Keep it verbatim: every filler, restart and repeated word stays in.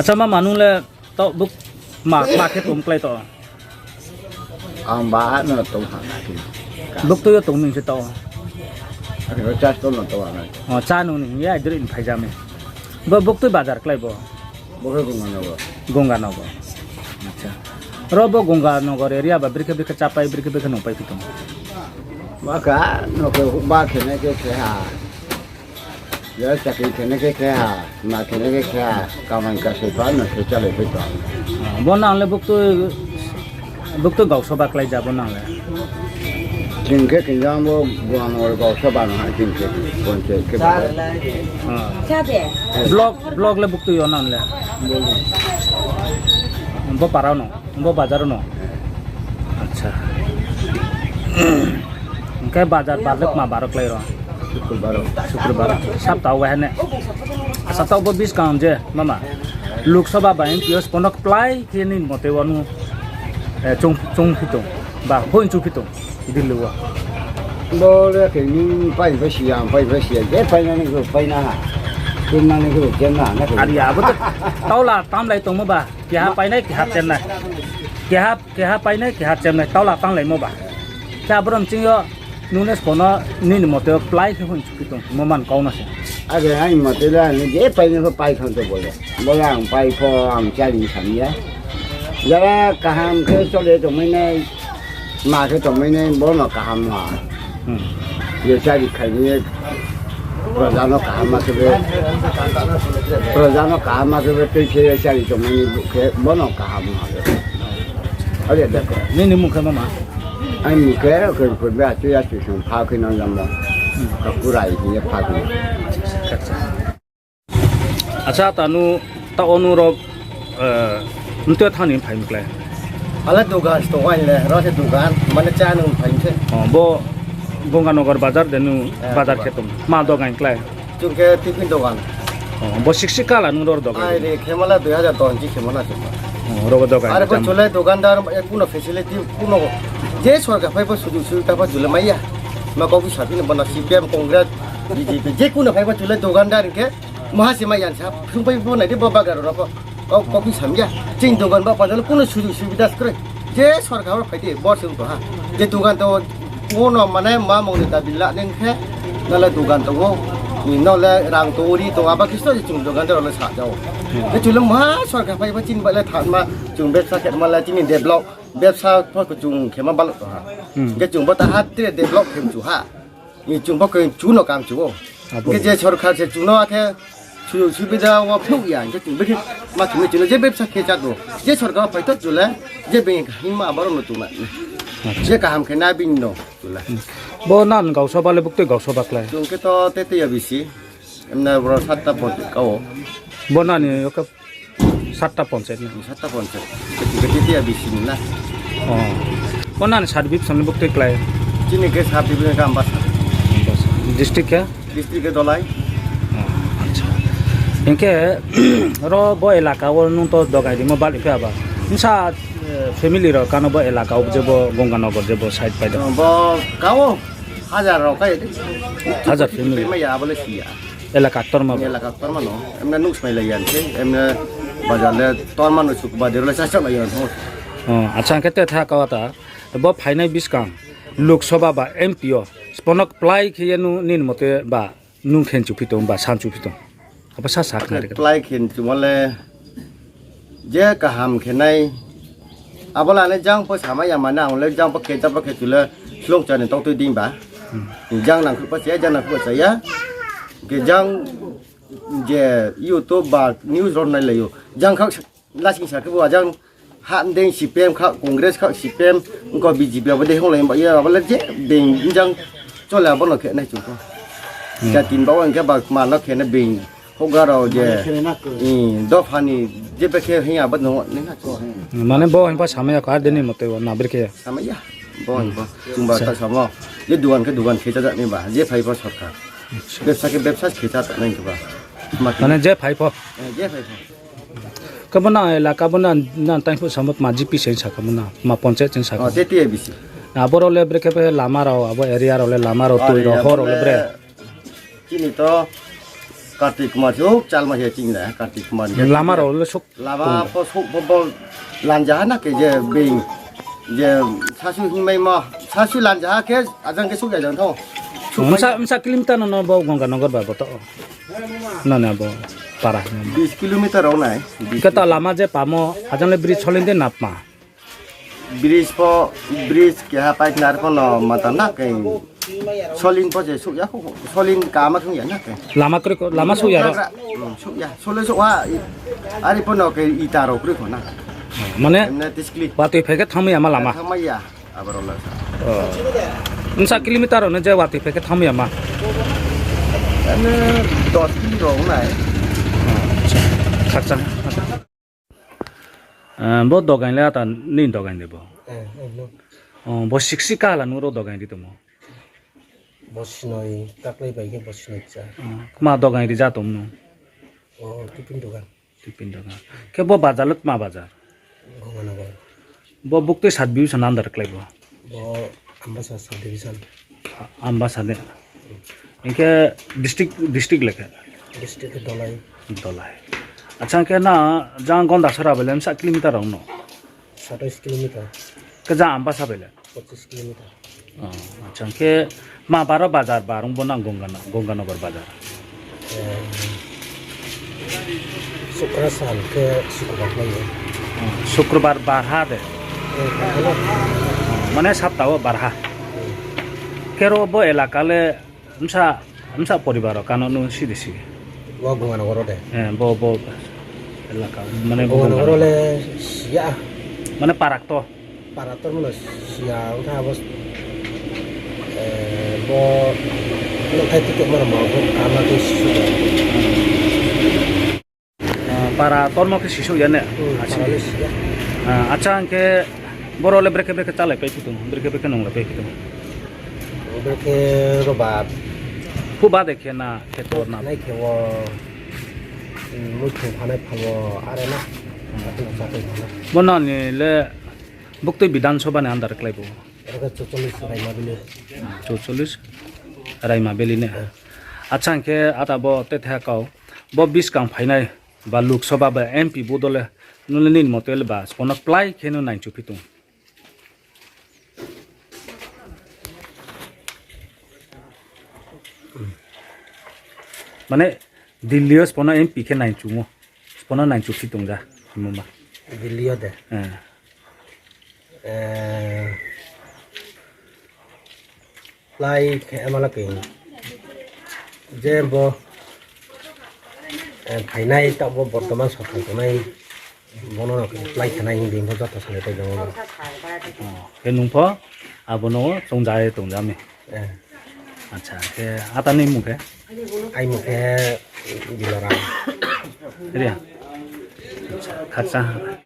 Acha, mama nung le taoh buk ma, ma khe tong klái to? Ang ba no tong ha na khe. Buktui yo tong ning se taoh? Ake ro chas to no tong ha na. O, chá nung ni hing ye aidroih ni phaijami. Bo buktui bazar klái bo? Bo khe Gonganagar. Gonganagar. Acha. Ro bo Gonganagar area ba brekhe brekhe chápai, brekhe brekhe nungpai phi tong? Ba kha, no khe ba khe nai khe khe ha. Ya chakri khe nai khe khe ha, ma khe nai khe khe ha, kamai kasai pha no khe chálai phi tong. Bo nang le buktui, buktui gausoba klái ja bo nang le? Ching khe kinjang bo Gonganagar gausoba no ha ching khe, ponchayat khe ba. Block, block le buktui yo nang le? Bo para no, bo bazar no? Acha. Hing khe bazar bar le kma bar klái ro? Sukrbar. Sukrbar. Sapta wo ha ne? Asa taoh bo buskang je, mama. Lok Sabha ba M P yo spono kplái khe nini mote wo nung, eh, chung, chung phi tong, ba hoihchu phi tong, Delhi wo. Bo le khe nung pai pha si ya, pai pha si ya, je painani khe paina ha. Chemnani khe chemna ha, na khe. Ari abo to taula tamlai tongmo ba, keha painai, keha chemnai. Keha, keha painai, keha chemnai, taula tamlaimo ba. Khe aboro ni ching yo nung le spono nini mote wo kplái khe hoihchu phi tong, mo man kau no se. Ake aini mote le ang je painai pho pai thang to bo le. Bo le ang pai pho ang chári sam ya. Jara kaham khe chole tongmai nai, ma khe tongmai nai, bo no kaham ha. Je chári khai ni, proja no kaham ma khe be, proja no kaham ma khe be tui khe chári tongmai ni khe bo no kaham ha. Are de ko. Nini mung khe mama? Aini mung khe, khe, khe be achu ya chu sung pha khe no jamo. Ka kurai hing ye pha khe. Acha, tanu, taoh wo nung ro, eh, mtui thanng ni phai mi klái? Ale dugan se tong aini le, ro se dugan, mane chá nung phai mi se. O, bo Gonganagar bazar de nung bazar khe tong? Ma dogan klái? Chung khe tiffin dogan. O, bo siksi kala nung ro dogan? Ai re, khemala dui hajar dos ni khemana se. O, ro bo dogan. Are bo chulai dogandar, e, kuno facility, kuno je sorkar phai bo sujug subida pho chulai mai ya. Ma kau kisa phini bo no C P M, Congress, B J P, je kuno phai bo chulai dogandar khe, maha se mai yan sa, sungpai pho nai di bo bagar ro pho. Kau, kau kisa mi ya. Chini dogan ba panda le kuno sujug subida se kroi. Je sorkar phai di, bo se ong tong ha. Je dogan to, kuno mane ma mung ni dabi la neng khe, no le dogan tong ou, no le rang tong ou, ri tong ou, aba khe se chung dogandar rao le sa ja ou. Khe chung le maha sorkar phai pho chini ba le thanngma, chung bebsa khe ma le chini develop, bebsa pho chung khe ma bal tong ha. Khe chung bo ta ha tre develop khe mchu ha. Chung bo khe chu no kam chu ou. Khe je sorkar se chung no akhe sujug subida wo phnuh ya, hing khe chung bikhe ma chung ni chung no je bebsa khe chá do. Je sorkar wo phai to chung le, je being hingma abo rao no chung na. Je kaham khe na bini no chung le. Bo nan gausoba le buktui gausoba klái? Chung khe to Tetia bisi, emna boro satta ponchayat ka ou. Bo nani yo khe satta ponchayat ni? Satta ponchayat. Khe chung khe Tetia bisi ni na. O. Bo nani sub division le buktui klái? Chini khe sub division khe Ambasa. District khe? District khe Dolai. O, acha. Hing khe, ro bo elaka wo nung to dogai rimo bal phi aba. Bsa, eh, family rao kano bo elaka wo je bo Gonganagar je bo side pai do? Bo ka ou, hajar rao kai. Hajar family. Mai ya, abo le si ya. Elaka ktorma bo? Elaka ktorma no. Emne nuhsmai lai ya se, emne bazar le ktorma no sukba de ro le chachak lai ya no. O, acha, hing khe te tha kau ta. Bo phainai buskang Lok Sabha ba M P yo spono kplái khe ye nung nini mote ba nung khe chu phi tong ba san chu phi tong? Abo sa sa khna ri khe. Kplái khe chumo le je kaham khe nai. Abo le ane jang pho samai ya mane ang le jang pho khe, jang pho khe chu le slung cha ni tong tui ding ba. Jang nangkhruh pho cha ya, jang nangkhruh pho cha ya. Khe jang je YouTube ba news rao nai lai ou. Jang kha lasing sa khe bo ajang ha dei C P M kha, Congress kha, C P M, ongkho B J P abo dei honglai ba ye, abo le je being jang chole abo no khe nai chung kho. Jati ni baoh hing khe ba kma no khe nai being houhgra rao je, i, dopha ni je be khe hing abo no nai na chung. Mane bo hing pho samai ya kho, ar dei ni mote wo na brekhe? Samai ya. Bo hing pho. Chung ba ta samo. Je dugan khe dugan khe chajak nai ba. Je phai pho sorkar. Bebsa khe bebsa khe chajak nai khe ba. Mane je phai pho? Eh, je phai pho. Khe bo na elaka bo na, na tang phuh samo ma G P se sa kha bo na, ma ponchayat se sa kha? O, Tetia bisi. Abo rao le brekhe be lama rao, abo area rao le lama rao, tui rao, hor rao le bre? Chini to Kartik Kumar se, o, chalma se chini na, Kartik Kumar je. Lama rao le souh. Lama pho souh pho bo lanja ha na khe je being, je sasu hingmai ma, sasu lanja ha khe, ajang khe souh ya jang thao. Souh bsa, bsa kilometer no, no bo Gonganagar ba bo to. No, no, bo para. Bis kilometer rao nai. Khe to lama je pamo, ajang le bridge solin de napma. Bridge pho, bridge keha paiknar pho no mata na khe. Solin pho je souh ya, solin kama thung ya na khe. Lama kroi ko, lama souh ya ro? Hmm, souh ya. Sole souh ha, i-, ari pho no khe ita rao kroi ko na. Mane, emne tiskli. Watoi phai khe thanngmai ya ma lama? Thanngmai ya, aboro la sa. O. Bsa kilometer rao no je watoi phai khe thanngmai ya ma? Emne dos kilo rao nai. Acha, acha. Eh, bo dogaing le ata nini dogaing de bo? Eh, eh, no. O, bo siksi kala nung ro dogaing ri tongmo? Bo sinoi, taklai bai khe bo sinoi cha. O, kma dogaing ri ja tong nung? O, tiffin dogan. Tiffin dogan. Khe bo bazar le kma bazar? Gonganagar. Bo buktui sub division under klai bo? Bo Ambasa sub division. Ambasa de. Hing khe district, district le khe? District khe Dholai. Dholai. Acha, hing khe na jang Gondasora bai le bsa kilometer rao no? Satais kilometer. Khe jang Ambasa bai le? Pochis kilometer. O, acha, hing khe ma baro bazar barung bo nang Gongana-, Gonganagar bazar? Eh, Sukra sal khe Sukrobar bai. O, Sukrobar barha de? Eh, barha no. O, mane sapta wo barha. Hmm. Khe ro bo elaka le bsa, bsa poribar rao kano nung si de si? Bo Gonganagar wo de? Eh, bo, bo elaka, mane Gonganagar wo le siya. Mane parak to? Para tormo no siya, ongkha abo, eh, bo, nokthai tiket mano ma bo, kama tei sisu. Ah, para tormo khe sisu ya ne? Hmm, acha. Para le siya. Ah, acha, hing khe boro le brekhe brekhe chálai pai phi tong, brekhe brekhe nunglai pai phi tong? Brekhe roba. Phuba de khe na, khe tor na. Nai khe wo, hmm, mui khe phanai pha wo, are na. Hmm. Ati sa khe pha na. Bo nani le Buktui Bidhan Sabha ni under klai bo? Aro khe Chorchollis Raima Valley. Chorchollis Raima Valley ne? Eh. Acha, hing khe ata bo te the kau, bo buskang phainai ba Lok Sabha ba M P vote le, nung le nini mote le ba, spono plái khe no naichu phi tong? Mane, Delhi yo spono M P khe naichu mo. Spono naichu phi tong ja, himo ma. Delhi yo de? Eh. Eh, plái khe mala khe. Je bo, eh, phainai ta bo bortoman sorkar tongnai. Bono no khe plái khe nai hing di, bo joto salai pai tong ou. O, khe nung pho, abono chongjai tong ja mi. Eh. Acha, khe ata ni mung khe? Ai mung khe Dilaram. Ria. Acha, khakcha.